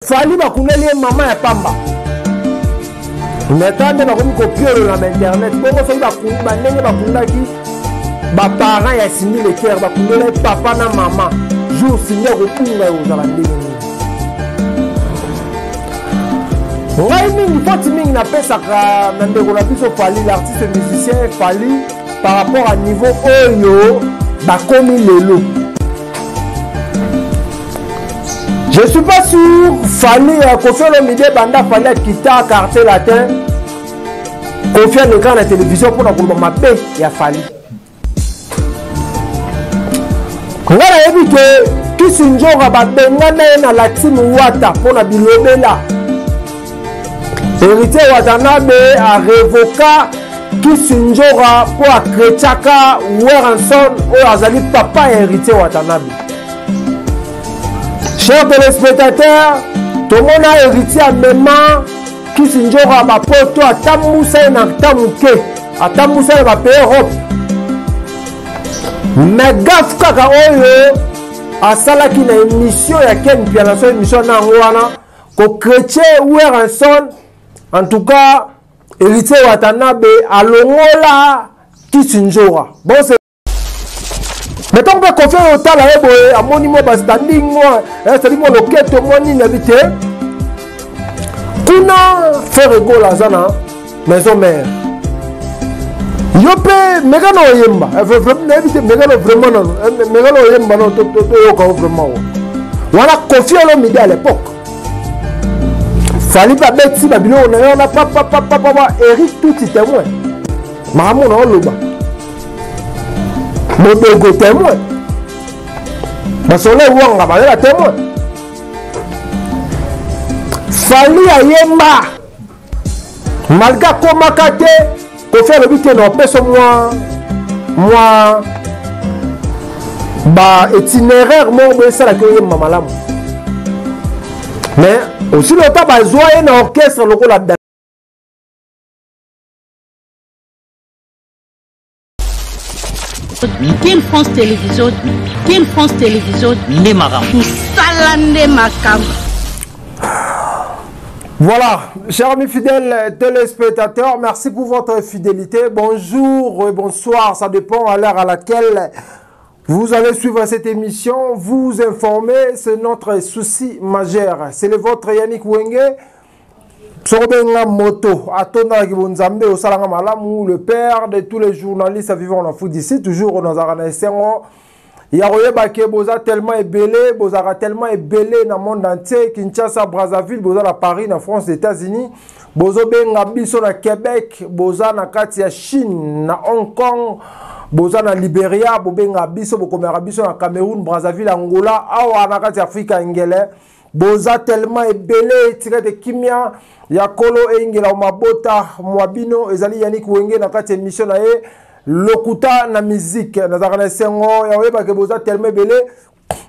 Fally bakundeli ye mama ya pamba mais nde bakomi kopiolo na internet bongo soki bandenge bakundaki baparent ya Cindy Le Cœur, bakundela ye papa na mama, jour Cindy akobunga ekozala ndenge nini? Ngai mingi foti mingi napesaka na ndeko na biso Fally, l'artiste musicien Fally, par rapport à niveau oyo bakomi lelo. Je suis pas sûr Fally ya Koffi Olomide, banda Fally akita Quartier Latin, Koffi aleka na télévision mpona koloba mabe ya Fally. Ngai nayebi ke Kisi Nzora babengana ye na Latine Wata mpona bilobela. Héritier Watanabe arevoka Kisi Nzora mpo akretiaka Werrason oyo azali papa ya Héritier Watanabe. Chers téléspectateurs, tomona Héritier amema Kisi Nzora bapoto, atambusa ye na ta moke, atambusa ye na bapays Europe, mais gaffe kaka oyo asalaki na émission ya Ken Mpiana, so émission na yango wana kochrétien Werrason. En tout cas, Héritier Watanabe alongola Kisi Nzora. Bon, c'est mais ntango mpe Koffi oyo otala ye boye, amoni mwa bastanding, mwa standing, mwa loketo, mwa nini, abi te kuna Ferre Gola aza na maison mère, yo mpe meka na oyemba, nayebi te, meka na vraiment nano, meka na oyemba nano, toyoka o vraiment wana. Koffi Olomide à l'époque, Fally mpe abeti babiloko na ye wana papapapapa. Eric Tuti témoin, makambo na oloba, Modogo témoin, basolo ewanga bazala témoin. Fally ayemba malgré akomaka te. Koffi alobi te na opesa mwa ba itinéraire moko boye esalaki oyemba malamu, mais aussi lota bazwa ye na orchestre lokola Kin France Télévision, Kin France Télévision, nde makambo. Mosala nde makambo. Voilà, chers amis fidèles téléspectateurs, merci pour votre fidélité. Bonjour et bonsoir, ça dépend à l'heure à laquelle vous allez suivre cette émission, vous informer, c'est notre souci majeur. C'est le vôtre Yannick Wenge. Sobenga moto atondaki bonzambe osalanga malamu, le père de tous les journalistes vivant en Afrique d'ici. Toujours nazalaka na esengo ya koyeba ke boza tellement ebele, bozalaka tellement ebele na monde entier, Kinshasa, Brazzaville, boza na Paris, na France, États-Unis, bozobenga biso na Québec, boza na kati ya Chine, na Hong Kong, boza na Liberia, bobenga biso, bokomaka biso na Cameroun, Brazzaville, Angola, awa na kati ya Afrika ngele, boza tellement ebele. Tika te kimia ya kolo eyingela mabota mwa bino. Ezali Yannick Wenge na kati ya émission na ye Lokuta na musique. Nazalaka na esengo ya koyeba ke boza tellement ebele,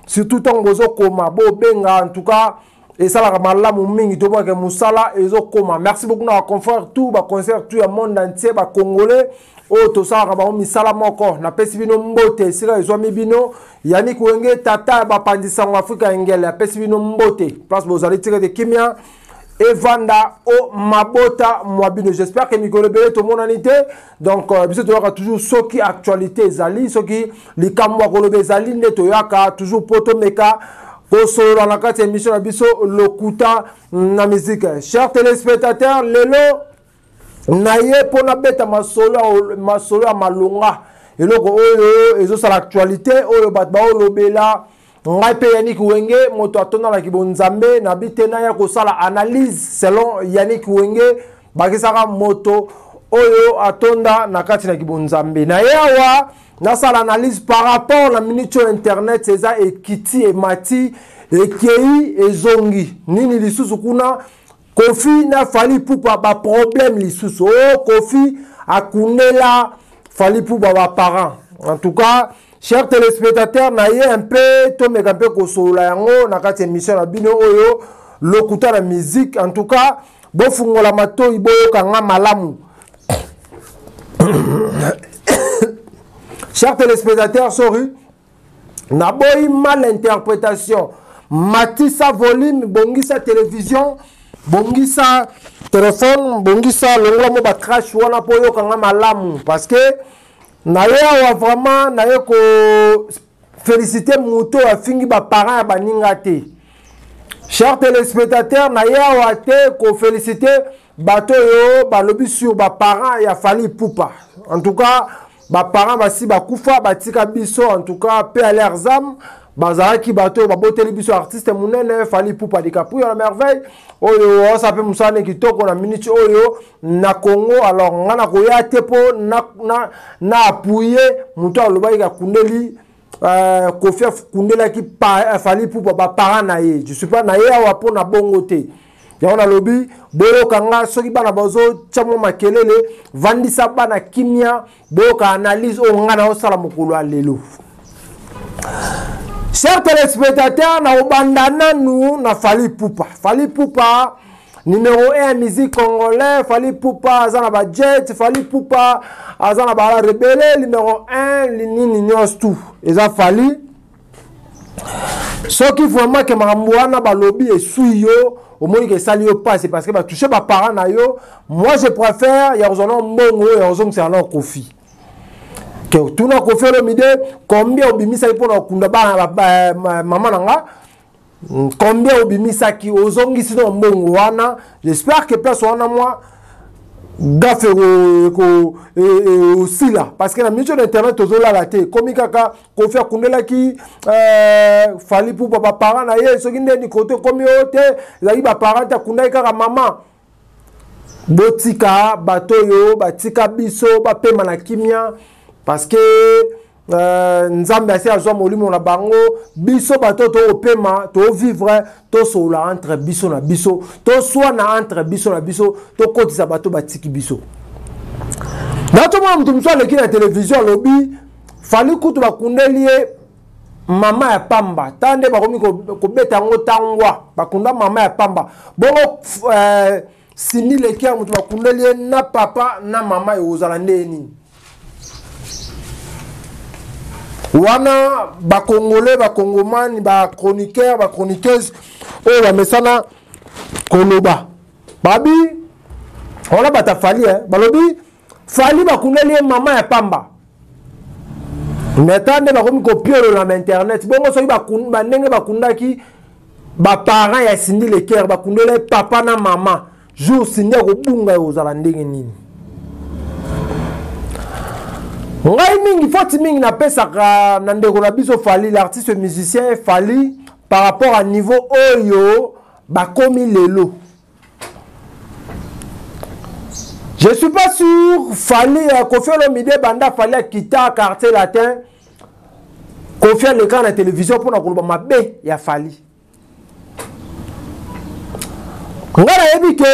surtout ntango bozokoma, bobenga. En tout cas, esalaka malamu mingi tomonake mosala ezokoma. Merci beaucoup na baconfrère tout, baconcert tout ya monde entier, bacongolais oyo tosalaka bango misala moko. Napesi bino mbote esika ezwami bino. Yannick Wenge, tata ya bapandisango Afrika engele, apesi bino mbote place bozali. Tika te kimia evanda o mabota mwa bino. J'espère que mikolo ebele tomonani te, donc biso toyaka toujours soki actualité ezali, soki likambo ya koloba ezali nde toyaka toujours mpo tomeka kosolola na kati ya émission na biso Lokuta na musique. Chers téléspectateurs, lelo na ye mpo nabeta masolo, masolo ya malonga, eloko oyo ezosala actualité, oyo bato baolobela. Ngai mpe Yannick Wenge, moto atondalaki bonzambe, nabi te naya kosala analyse selon Yannick Wenge, bakisaka moto oyo atonda na kati na kibonzambe na ye. Awa nasala analyse par rapport na minute oyo internet eza ekiti, emati, ekei, ezongi, nini lisusu kuna. Koffi na Fally Ipupa baproblème lisusu. O Koffi akundela Fally Ipupa baparent. En tout cas, chers téléspectateurs, na ye un peu tomeka mpe kosolola yango na kati ya émission na bino oyo Lokuta na musique. En tout cas, bofungola matoi, boyoka nga malamu. Chers téléspectateurs, sorry, naboyi mal interprétation. Matisa volume, bongisa télévision, bongisa téléphone, bongisa longola mo ba crash wana po yoka nga malamu parce que na ye awa vraiment na ye ko féliciter moto afingi ba parents ya baninga te. Chers téléspectateurs, na ye awa te ko féliciter bato oyo balobi sur ba parents ya Fally Ipupa. En tout cas, ba parents basi bakufa batika biso, en tout cas paix à leurs âmes. Bazalaki bato oyo baboteli biso artiste monene Fally Ipupa DiCaprio la merveille oyo osa pe mosala ne kitoko na minute oyo na Congo. Alors nga na koya te po na appuyer moto alobaki akundeli Koffi akundelaki Fally Ipupa ba parents na ye. Je suis pas na ye awa po na bongo te. Yango nalobi boyoka nga soki bana bazotia mwa makelele, vandisa bana kimia, boyoka analyse oyo nga naosala mokolo ya lelo. Chers téléspectateurs, na obanda nanu na Fally Ipupa. Fally Ipupa numéro 1 ya musique congolais, Fally Ipupa aza na ba jet, Fally Ipupa aza na ba rebelle numéro 1 nini nyonso tout eza Fally. Soki vraiment ke makambo wana balobi esui yo, omoni ke esali yo pasi parce que ba toucher ba parents na yo, moi je préfère ya kozwa na mbongo ya kozongisela na Koffi. Ke tuna Koffi Olomide combien obimisaki mpona kokunda bana mama na nga, combien obimisaki ozongisi na mbongo wana. J'espère que place wana moi gafe osila parce que na mission d'internet tozolala te, komi kaka Koffi akundelaki Fally Ipupa ba parents na ye, soki nde ni kote komi oyo te, ezalaki ba parents te, akundaki kaka mama. Botika bato oyo batika biso bapema na kimia parce que Nzambe asi azwa molimo na bango. Biso bato toopema, tovivre, tosolola entre biso na biso, toswana entre biso na biso, tokotisa bato batiki biso. Natomona moto mosusu aleki na télévision alobi Fally kutu bakundeli ye mama ya pamba, ta nde bakomi kobeta yango tangwa, bakunda mama ya pamba. Bongo Cindy Leki ya moto bakundeli ye na papa na mama, ekozala nde nini? Wana ba Congolais, ba Congomani, ba chroniqueurs, ba chroniqueuses oyo bamesana koloba babi wana bata Fally, balobi Fally bakundeli ye mama ya pamba. Mais ta nde bakomi kopiolola na internet. Bongo soki ndenge bakundaki ba parents ya Cindy Le Cœur, bakundela ye papa na mama, jour Cindy akobunga ekozala ndenge nini? Ngai mingi foti mingi napesaka na ndeko na biso Fally, l'artiste musicien Fally, par rapport à niveau oyo bakomi lelo. Je suis pas sûr Fally Koffi Olomide banda Fally akita quartier latin, Koffi aleka na télévision mpona koloba mabe ya Fally. Nga nayebi ke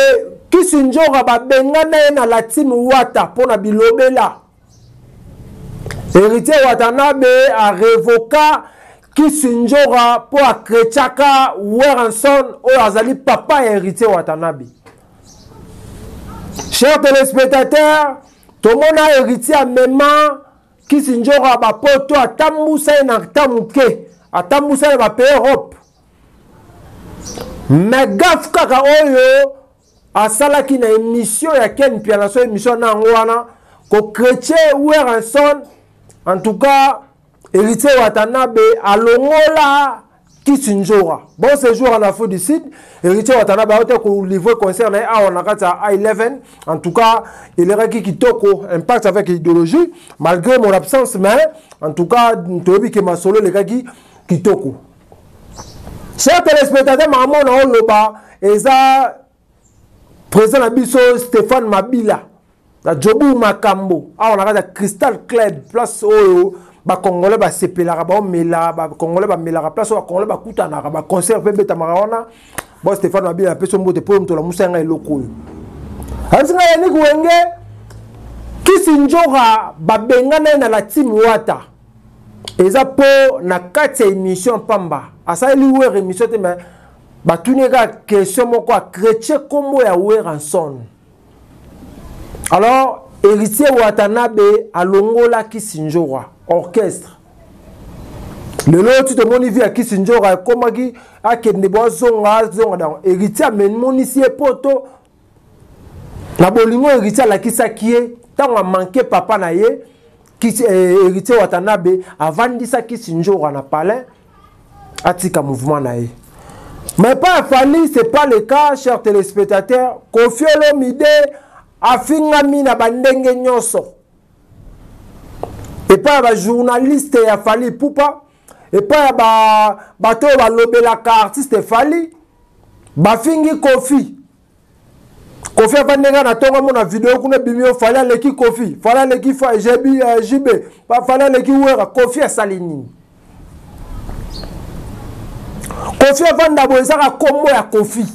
Kisi Nzora babengana ye na la team Wata mpona bilobela. Héritier Watanabe a révoqué Kisi Nzora mpo akretiaka Werrason oyo azali papa ya Héritier Watanabe. Chers téléspectateurs, tomona Héritier amema Kisi Nzora bapoto atambusa ye na ta moke, atambusa ye na ba pays Europe. Mais gaffe kaka oyo asalaki na émission ya Ken Mpiana, so émission na yango wana ko chrétien Werrason, en tout cas Héritier Watanabe alongola Kisi Nzora. Bon séjour en Afrique du Sud. Héritier Watanabe a été livré concert na awa na kati ya A11. En tout cas, il est kitoko, impact avec idéologie malgré mon absence, mais en tout cas toyebi ke masolo elekaki kitoko. Chers téléspectateurs, maman na oloba eza président na biso Stéphane Mabila na Jobu Makambo awa na kati ya Crystal Club, place oyo ba Congolais ba sepelaka, ba omela, ba Congolais ba melaka, place oyo ba Congolais ba kutanaka, ba concert pe betamaka wana. Bon, Stéphane Mabila apeso mbote po moto la musa nga eloko oyo. Ayebisi nga Yannick Wenge Kisi Nzora babengana ye na la team Wata. Eza po na kati ya émission pamba. Asaleli Wera émission te, mais batuni ye kaka question moko a chrétien kombo ya Werrason. Alors Héritier Watanabe alongola Kisi Nzora orchestre. Lelo ti tomoni vie ya Kisi Njora ekomaki akende bo azonga azonga donc Héritier amonisi ye poto na bolingo. Héritier alakisaki ye ntango amanke papa na ye Kisi, Héritier Watanabe avandisa Kisi Njora na palais, atika mouvement na ye. Mais pas Fally, c'est pas le cas, chers téléspectateurs. Koffi Olomide afingami na bandenge nyonso epai ya bajournaliste ya Fally Ipupa, epai ya bato oyo balobelaka artiste Fally, bafingi Koffi. Koffi avandi nga na ntongo, amona video kuna ebimi yo, Fally aleki Koffi, Fally aleki JB, Fally aleki Wera. Koffi asali nini? Koffi avanda boye, ezaka nkombo ya Koffi.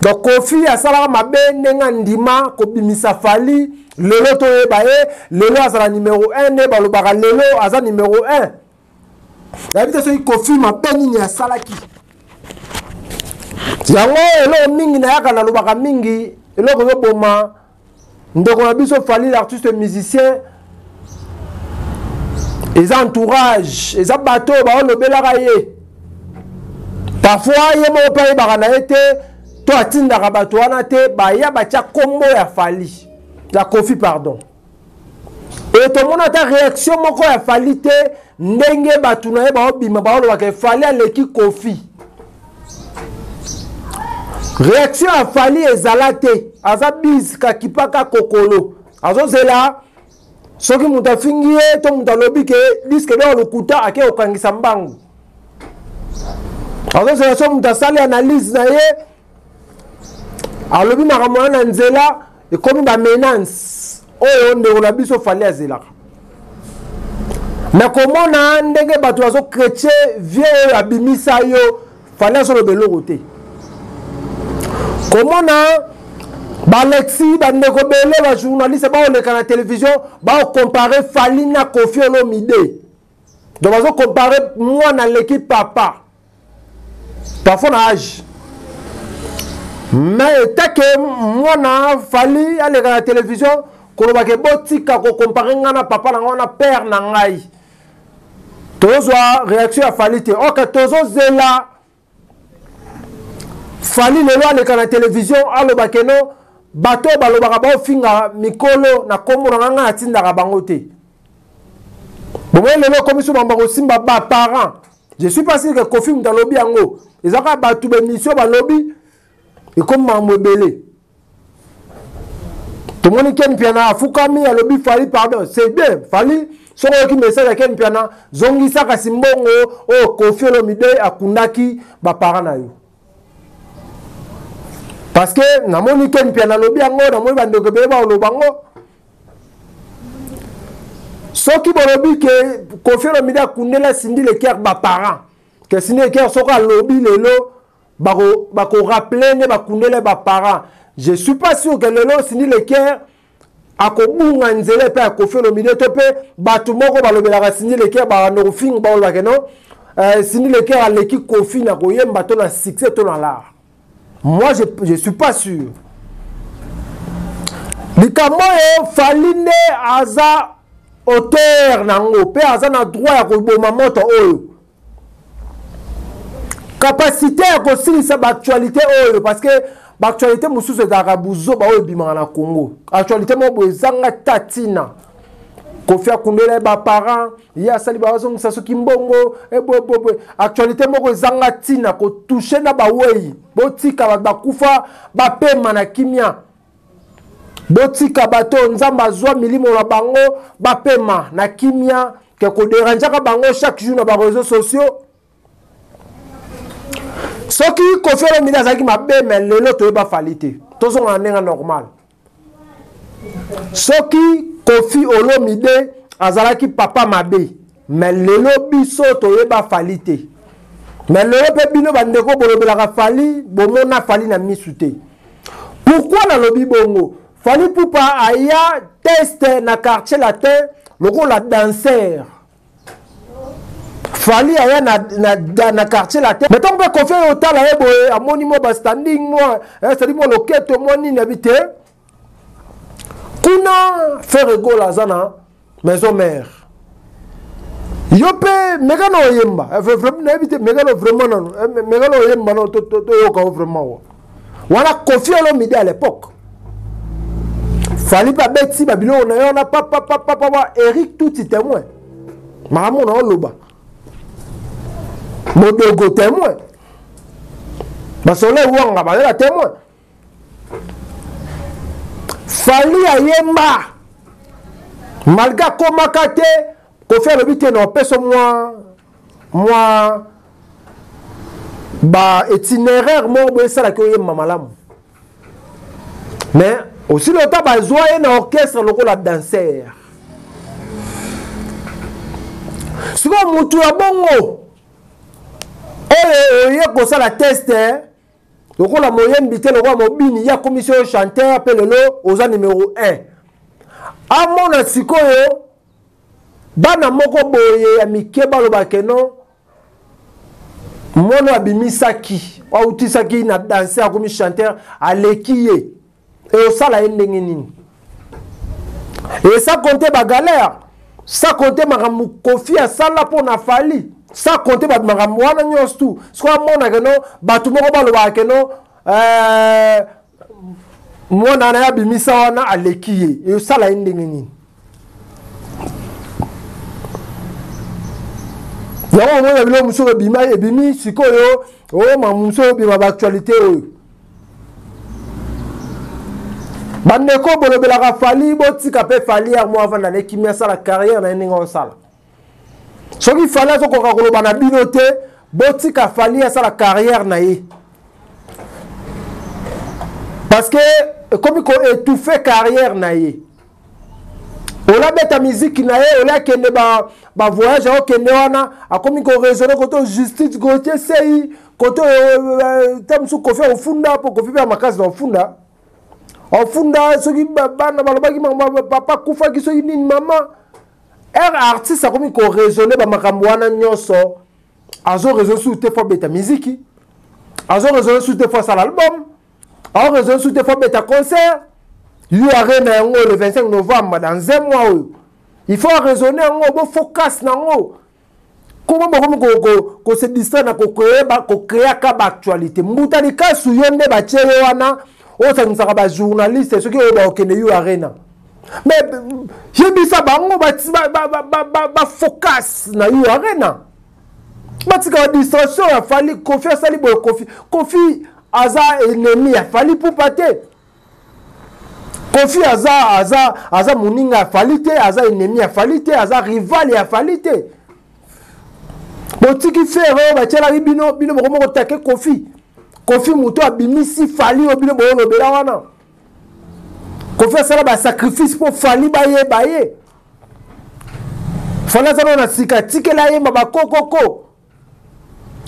Donc Koffi asalaka mabe ndenge andima kobimisa Fally. Lelo toyeba ye, lelo azala numero 1, nde balobaka lelo aza numero 1. Nayebi te soki Koffi mabe nini asalaki yango. Eloko mingi nayaka nalobaka mingi, eloko ezoboma ndeko na biso Fally, l'artiste musicien, eza entourage, eza bato oyo baolobelaka ye. Parfois ye moko mpe ayebaka na ye te, to atindaka bato wana te, baya batya nkombo ya Fally, ya Koffi, pardon. E tomona ata réaction moko ya Fally te, ndenge bato na ye baobima baolobaka Fally aleki Koffi. Réaction ya Fally ezala te. Aza bise kakipaka kokolo, azozela soki moto afingi ye to moto alobi ke disque d'or lokuta, ake kokangisa mbangu. Azozela soki moto asali analyse na ye, alobi makambo wana na nzela, ekomi bamenace oyo ndeko na biso Fally azelaka. Me komona ndenge bato bazochrétien vie oyo abimisa yo, Fally azoloba eloko te. Komona balexi, bandeko ebele, bajournaliste baoleka na télévision, baocompare Fally na Koffi Olomide. Donc bazocompare mwana aleki papa parfois na age, mais etake mwana Fally aleka na télévision kolobaka botika kocompare ngai na papa na ngai wana, père na ngai. Tozwa réaction ya Fally te. Ok, tozozela Fally lelo aleka na télévision aloba keno bato oyo balobaka baofinga mikolo na nkombo na ngai, ngai natindaka bango te. Bomoi lelo ekomi so bamba kosimba baparent. Je suis pas sûr que Koffi moto alobi yango, eza kaka bato baémission balobi, ekomi makambo ebele. Tomoni Ken Mpiana afukami, alobi Fally pardon, c'est bien. Fally, soki oyoki message ya Ken Mpiana, zongisa kasi mbongo oyo Koffi Olomide akundaki baparent na yo, parce que namoni Ken Mpiana alobi yango, namoni bandeko ebele baoloba yango. Soki bolobi ke Koffi Olomide akundela Cindy Le Cœur baparent, ke Cindy Le Cœur soki alobi lelo bakorappeler nde bakundela baparent, je suis pas sûr que lelo Cindy Le Cœur akobunga nzela epai ya Koffi Olomide, to mpe bato moko balobelaka Cindy Le Cœur babanda kofinga, balobaka no Cindy Le Cœur aleki Koffi na koyemba to na succès to na l'art. Moi, je suis pas sûr. Likambo oyo, Fally nde aza auteur nango mpe aza na droit ya koboma moto oyo, capacité ya kosilisa baactualité oyo, parce que baactualité mosusu ezalaka buzoba oyo ebimaka na Congo. Actualité moko boye ezanga ta ntina. Koffi akundela ye baparent, ye asali bazongisa soki mbongo eboyeboye. Actualité moko ezanga ntina, kotouche na bawei. Botika bato bakufa bapema na kimia, botika bato Nzambe azwa milimo na bango bapema na kimia, ke koderangeaka bango chaque jour na baréseaux sociaux. Soki Koffi Olomide azalaki mabe, me lelo toyeba Fally te. Tozonga na ndenge normal. Soki Koffi Olomide azalaki papa mabe, me lelo biso toyeba Fally te. Me lelo mpe bino bandeko bolobelaka Fally, bomona Fally na misu te. Pourquoi nalobi bongo? Fally Ipupa aya test na Quartier Latin lokola danser. Fally aya na Quartier Latin, mais ntango mpe Koffi oyo otala ye boye, amoni mwa bastanding, mwa c'est-à-dire mwa loketo, mwa nini, abi te kuna Ferre Gola aza na Maison Mère. Yo mpe meka na oyemba eh, nayebi te, meka na vraiment nano, eh, meka na oyemba nano toyoka yo vraiment. Wa wana Koffi Olomide à l'époque, Fally mpe abeti babiloko na ye wana papapapapa. Eric Tuti témoin, makambo na oloba, Modogo témoin, Basoleil Wanga bazala témoin. Fally ayemba malgré akomaka te. Koffi alobi te na opesa mwa ba itinéraire moko boye esalaki oyemba malamu. Mais aussi longtemps bazwa ye na orchestre lokola danser, sikoyo motu ya bongo oyo oye kosala test lokola moyembi te, lokola mobini, ye akomisi oyo chanteur mpe lelo oza numero 1. Amona sikoyo bana moko boye ya mike baloba keno mwana abimisaki, autisaki na danse, akomi chanteur, aleki ye, eosala ye ndenge nini? Et sans compter bagalère, sans compter makambo Koffi asala mpo na Fally, sans compter bamakambo wana nyonso tu. Sikoyo amona keno bato moko balobaka keno mwana wana ye abimisa wana aleki ye, esala ye ndenge nini? Yango omona biloko mosusu ebima, ebimi sikoyo oyo makambo mosusu obima baactualité oyo. Bandeko bolobelaka Fally, botika mpe Fally yare mo avanda na ekimi, asala carrière na ye ndenge osala. Soki Fally azokoka koloba na bino te, botika Fally asala carrière na ye, parce que ekomi koétouffe carrière na ye. Olabeta miziki na ye, ola akende bavoyage, ba aokende wana, akomi koraisonne koto justice Gautier Sei, koto ta mosusu Koffi akofunda, mpo Koffi mpe ya makasi na ofunda, ofunda soki bana balobaki papa akufaki, soki nini mama r. Artiste akomi koraisonne bamakambo wana nyonso, azo raisonne susu te fo abeta miziki, azo raisonne susu te fo asala album, azo raisonne susu te fo abeta concert U Arena yango le 25 novembre, dans un mois oyo. Il faut raisonner yango, bofocus nango. Comment bakomi kose distraire na kocréaka baactualité? Mbuta Likasu, yo nde batie yo wana osangisaka bajournaliste soki oyo bakokende U Arena, mais yebisa bango bafocus na U Arena, batika badistraction ya Fally. Koffi asali boye, Koffi, Koffi aza ennemi ya Fally Ipupa te. Koffi aza moninga ya Fally te, aza ennemi ya Fally te, aza rival ya Fally te. Botiki Ferre oyo batielaki bino, bino boko moko take Koffi. Koffi moto abimisi Fally oyo bino boolobela wana. Koffi asala basacrifice mpo Fally bayeba ye. Fally aza nano na sika, atikela yemba bakokoko,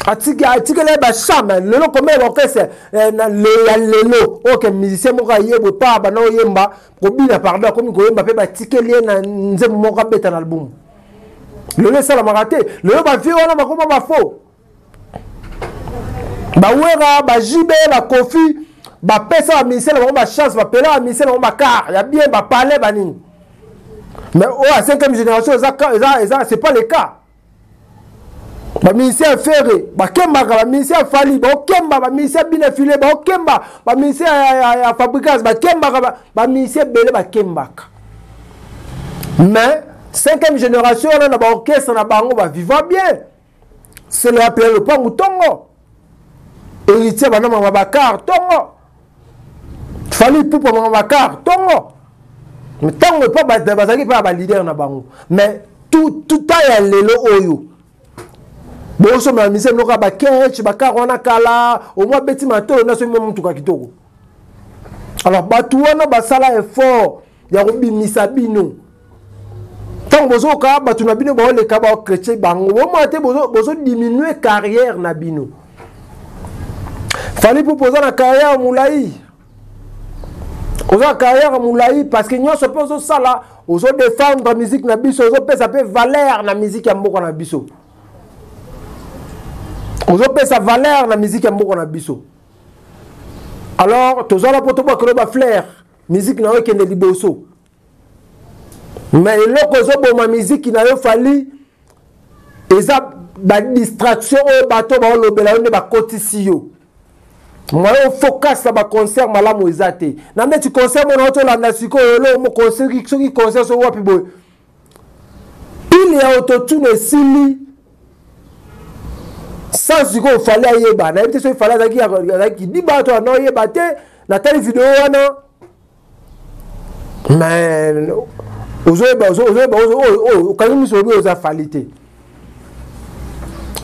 atikela ye bachambre. Lelo combien ya baorchestre ya lelo oyo ke musicien moko ayebwe pa banda oyemba, kobina, pardon, akomi koyemba mpe batikeli ye na nzembo moko abeta na album? Lelo esalamaka te. Lelo bavie wana bakoma bafaux, bawera, bajibe, bakofi, bapesa bamusicien na bango bachance, bapela bamusicien na bango bacar ya bien, bapalais, banini. Mais oyo ya cinquième génération eza, c'est pas le cas. Bamusicien ya Ferre bakembaka, bamusicien ya Fally baokemba, bamusicien ya Bina File baokemba, bamusicien ya Fabregas bakembaka, bamusicien ebele bakembaka. Mais cinquième génération wana na baorchestre na bango baviva bien. Sele ya pela lopangu ntongo, Héritier banda mama bakar ntongo, Fally Ipupa mama bakar ntongo, ntango epa bazalaki mpe ya baleader na bango. Mais tuta ya lelo oyo bosomela mise biloko ya bakech, bakar wana kala, omwa beti matolo na soki mwa motuka kitoko. Alors bato wana basala effort ya kobimisa bino. Ntango bozoka bato na bino baoleka, baochrétien bango, bomona te bozodiminue carrière na bino. Fally Ipupa, oza na carrière molai, oza na carrière molai, parce que nyonso mpe ozosala, ozodefendre musique na biso, ozopesa mpe valeur na musique ya mboka na biso, ozopesa valeur na musique ya mboka na biso. Alors tozala mpo tobwakelo bafleur, musique na yo ekende liboso. Mais eloko ezoboma miziki na yo, Fally, Eza ba distraction oyo bato baolobela yo nde bakotisi yo. Moyen focus na ba concert malamu eza te. Na ndeti concert mona otolanda sikoyo eloko moko soki concert soki wapi boye. Pile ya autotune esili. Sans sikoyo Fally ayeba. Nayebi te soki Fally azalaki kidiba to ana oyeba te. Natali video wana. Mais ozoyeba, ozoyeba, oyo okangi miso oyebi oza Fally te.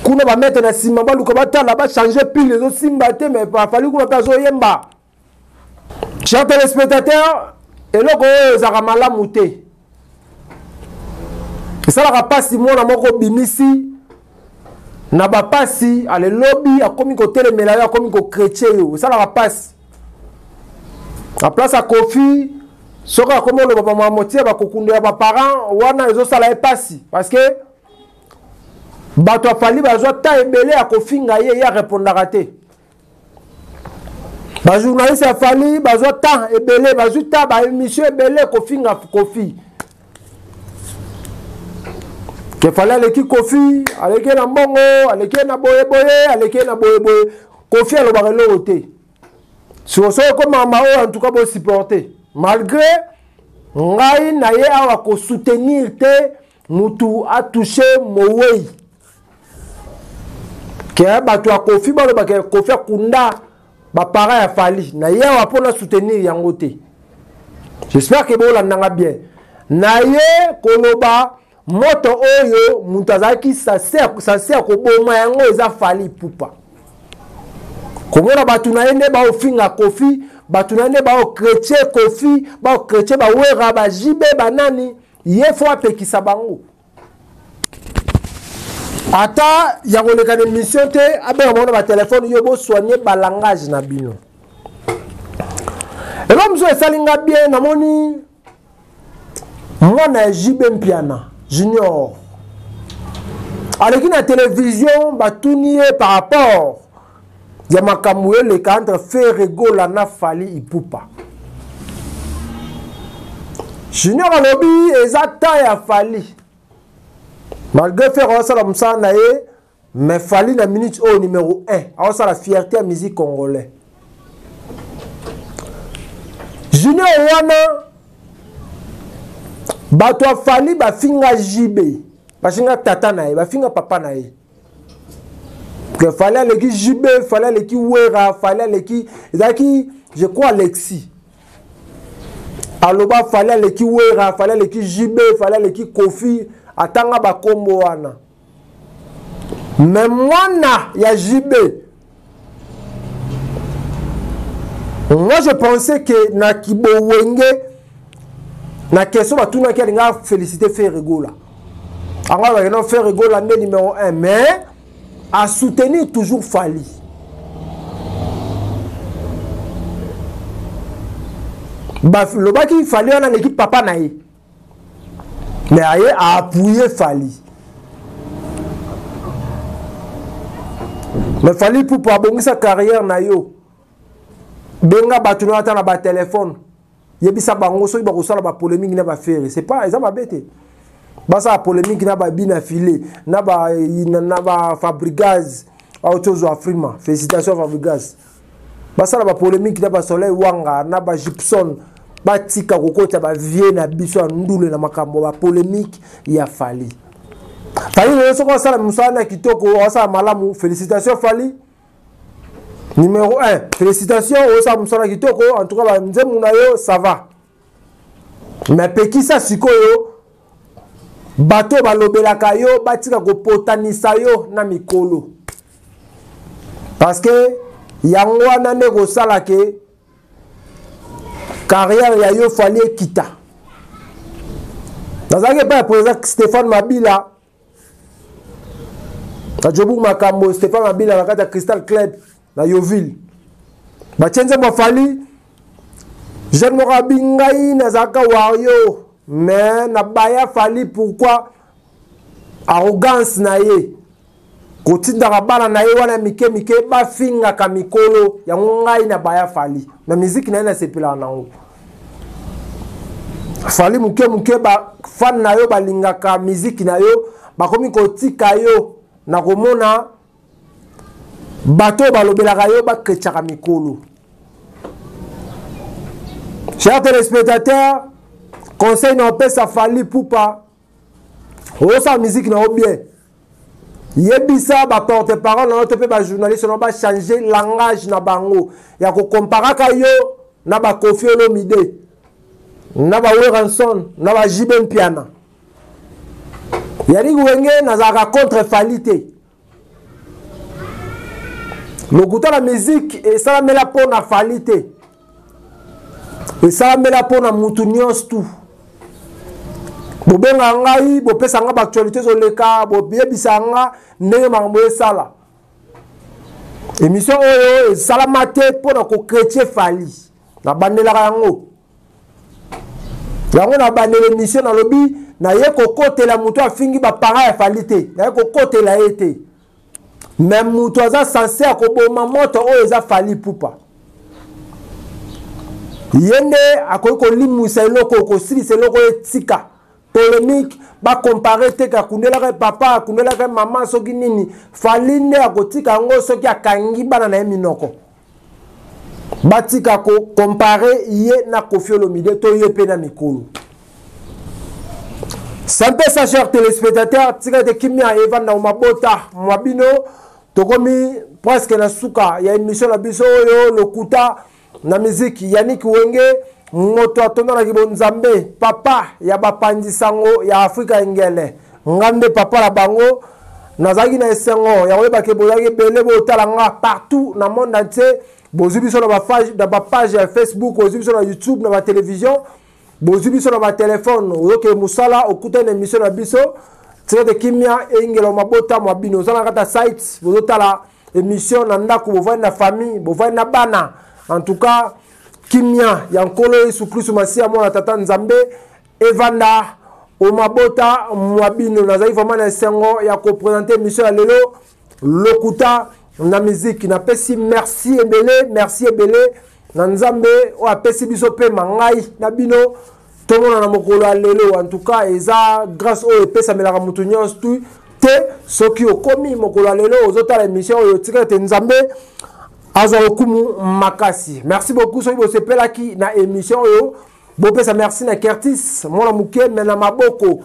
Kuna ba mettre na sima baluka batala ba changer pile ezosimba te, mais Fally kuna mpe azoyemba. Chers téléspectateurs, eloko oyo ezalaka malamu te. Esalaka pasi mwana moko obimisi na bapasi, ale lobi akomi kotelemela yo, akomi kokretche yo, esalaka pasi. Na place ya Koffi, soki akomi oloba ba makambo tia bakokundo ya ba parents wana ezosala ye pasi, parce que bato ya Fally bazwa temps ebele ya kofinga ye, ye arépondaka te. Ba journaliste ya Fally bazwa temps ebele, bazwi temps ba émission ebele kofinga Koffi. Ke Fally aleki Koffi, aleki na mbongo, aleki na boye boye, aleki na boye boye. Koffi alobaka eloko te. Siko soki ekoma ma oyo en tout cas bo supporter. Malgré ngai na ye awa ko soutenir te mutu a toucher mowei. Ke bato ya Koffi baloba ke Koffi akunda ba parents ya Fally. Na ye awa mpona soutenir yango te. J'espère que bolandanga bien. Na ye koloba moto oyo mutu azalaki sase ya koboma yango eza Fally Ipupa. Komona bato na ye nde baofinga Koffi, bato na ye nde baokretche Koffi, baokretche bawera, bajibe, banani, ye fo apekisa bango. Ata ya koleka na émission te, abenga bango na ba téléphone, yo bo soigner ba langage na bino. Eloko mosusu esali nga bien, namoni mwana ya JB Mpiana Junior aleki na télévision, batuni ye par rapport ya makambo eleka entre Ferre Gola na Fally Ipupa. Junior alobi eza temps ya Fally. Malgré Ferre asala mosala na ye, mais Fally na minute oyo numéro 1 asala fierté ya musique congolais. Junior wana bato ya Fally bafinga JB, bafinga tata na ye, bafinga papa na ye. Que Fally aleki JB, Fally aleki Wera, Fally aleki ezalaki je crois Alexis. Aloba Fally aleki Wera, Fally aleki JB, Fally aleki Koffi, atanga bakombo wana. Mais mwana ya JB, moi je pensais que na Kibowenge, na question batunaki alinga féliciter Ferre Gola. Ango alobaki non, Ferre Gola nde numéro 1, mais a soutenir toujours Fally. Ba lobaki Fally wana aleki papa na ye. Mais aye a appuyer Fally. Mais Fally Ipupa abongisa carrière na yo. Benga bato na ata na ba téléphone. Yebisa bango soki bakosala ba polémique na ba Ferre. C'est pas eza mabe te. Basala polémique na ba Bina Filé, na ba Fabregas, auto zo Afrima. Félicitations Fabregas. Basala ba polémique na ba Soleil Wanga, na ba Gibson. Batika kokota ba vie na biso ya ndule na makambo ba polémique ya Fally. Fally lelo soki osala mosala na kitoko, osala malamu, félicitations Fally. Numéro 1, félicitations, osala mosala kitoko, en tout cas ba nzembo na yo ça va. Mais pekisa sikoyo bato balobelaka yo batika kopotanisa yo na mikolo. Parce que yango wana nde kosala ke carrière ya yo Fally ekita. Nazalaki epai ya président Stéphane Mabila na Joburg Makambo, Stéphane Mabila na kati ya Crystal Club na Yeoville. Batie nzembo ya Fally, jeune moko abi ngai nazalaka wario, mais na baya Fally pourquoi arrogance na ye kotindaka bana na ye wana mike mike bafingaka mikolo yango ngai na baya Fally na miziki na ye nasepelaka nango. Fally moke moke ba fan na yo balingaka miziki na yo, Bakomi kotika yo na komona bato oyo balobelaka yo bakretchaka mikolo. Chers téléspectateurs, conseil na opesa Fally Ipupa, osala musique na yo bien, yebisa ba porte parole na yo to mpe ba journaliste na yo bachanger langage na bango ya kokomparaka yo na ba Koffi Olomide, na ba Werrason, na ba JB Mpiana. Yannick Wenge nazalaka contre Fally te. Lokuta na musique esalamela mpo na Fally te, esalamela mpo na mutu nyonso tu. Bobenga ngai, bopesa nga baactualité ezoleka, boyebisa nga ndenge makambo esala. Émission oyo esalama te mpo na kokretie Fally, nabandelaka yango yango na bandela émission. Nalobi naye kokotela moto afingi baparent ya Fally te, naye kokotela ye te, mais moto aza censé akoboma moto oyo eza Fally Ipupa. Ye nde akoki kolimwisa eloko, kosilisa eloko oyo etika polémique. Bacompare te ke akundelaka papa, akundelaka mama, soki nini. Fally nde akotika yango soki akangi bana na ye minoko, batika kocompare ye na Koffi Olomide to ye mpe na mikolo. C'est un peu ça, chers téléspectateurs. Tika ete kimia evanda mabota mwa bino. Tokomi presque na suka ya émission na biso oyo, lokuta na musique. Yannick Wenge, moto atondanaki bonzambe, papa ya bapanzi sango ya Afrika engele, nga nde papa na bango. Nazalaki na esengo ya koyeba ke bozalaki ebele botala nga partout na monde entier. Bozwi biso na bapage ya Facebook, bozwi biso na YouTube, na batelevizio, bozwi biso na batelefone. Oyoke mosala, okutani na émission na biso. Tika te kimia eyingela mabota mwa bino. Oza na kati ya site, bozotala émission na ndako, bovandi na famille, bovandi na bana. En tout cas, kimia ya Nkolo Yesu Kristu Masiya, mwana tata Nzambe, evanda omabota mwa bino. Nazali vraiment na esengo ya kopresente émission ya lelo, lokuta na musique. Napesi merci ebele, merci ebele na Nzambe oyo apesi biso mpe mangai na bino tomona na mokolo ya lelo. En tout cas, eza grâce oyo epesamelaka motu nyonso tu te. Soki okomi mokolo ya lelo ozotala émission oyo, tika ete Nzambe azwa lokumu makasi. Merci beaucoup. Soki bosepelaki na émission oyo, bopesa merci na Kertis, mwana moke me na maboko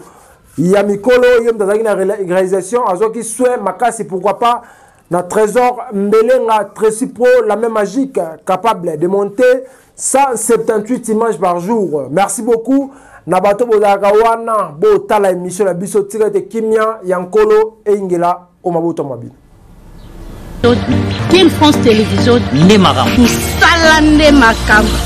ya mikolo. Ye moto azalaki na réalisation, azwaki soin makasi. Pourquoi pas na Trésor Mbelenga, Tracy Pro, la main magique, capable de monter 178 images par jour. Merci beaucoup na bato bozalaka wana botala émission na biso. Tika ete kimia ya Nkolo eyingela o mabota mwa bino. Kin France Télévision nde makambo. Mosala nde makambo.